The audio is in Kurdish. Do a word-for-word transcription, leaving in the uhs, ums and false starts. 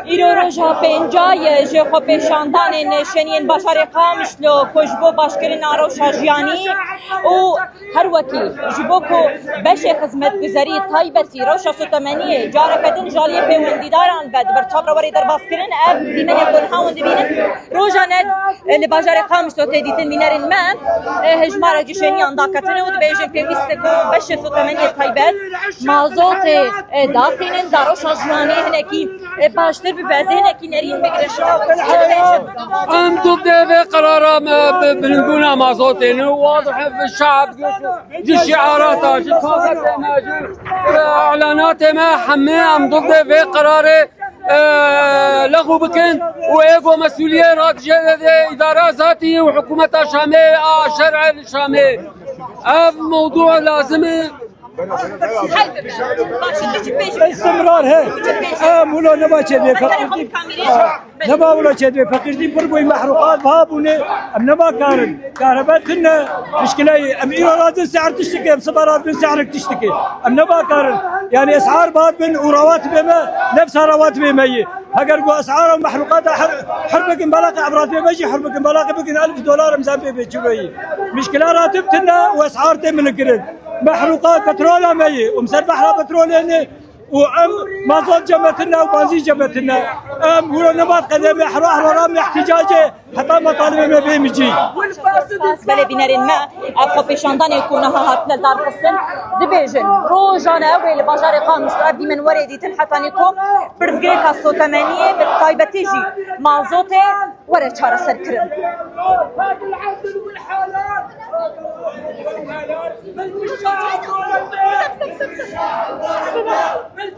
Îro roja pênca ye ji xwepêşandanên şeniyên bajarê Qamişlo ku ji bo başkirina rewşa jiyanî û her wekî ji bo ku beşê xizmetguzerî taybetî rewşa sotemeniyê careke din ji aliyê pêwendîdaran ve di ber çav re were derbas kirin, ev dîmenê ku niha hûn dibînin roja ne li bajarê Qamişlo tê dîtin, bînerên me, e, hejmarek ji şeniyan daketine û dibêjin pêwîst e ku beşê sotemeniyê taybet mazotê, e, daxînin, da rewşa jiyanê hinekî, e, baştir bibe, ez ê hinekî nerîn bigire şav. Em dû dê vê qerara me bi bilindbûna mazotê ne û wadih e şeab ji şiarata, ji taqetê me, ji, e, îlanatê me hemê em dû dê vê qerarê, e, lexû bikin û ê ku mesûliyê radijê de îdara zatî û hikûmeta Şamê a şer'e li Şamê. Ev mewdû lazim e. Istimrar he. Em wilo neba çêdibê feqîrtî. Neba wilo çêdibê feqîrtî pir bûyî, mehruqat biha bûne. Em neba karin. Kahrebe tune. Pişkileyê. Em îro razin sehr tiştikê. Em siba razin sehrek tiştikê. Em neba karin. Yani esar bat bin û rawatibê me nefsa rawatibê me yî. Heger ku esara mehruqata her, her bikin belaqê ebrat bê me jî, her bikin belaqê bikin elf dolar em zan pê bê çi beyî. Mişkila ratib tune û esar tê min kirin. Mehruqat petrola me yî, û ser behra petrolê ne, û em mazot cemetine û banzî cemetine. Em hûro nebat qedeme hero hero ram ihtîcacê heta metalibê me bê micî. Belê bînerên me, ev xwepêşandanê ku niha hatine darxistin, dibêjin, rojane ew ê li bajarê Qamişlo ev dîmen were dîtin hetanî ku pirsgirêka sotemeniyê bi taybetî jî mazotê were çareserkirin.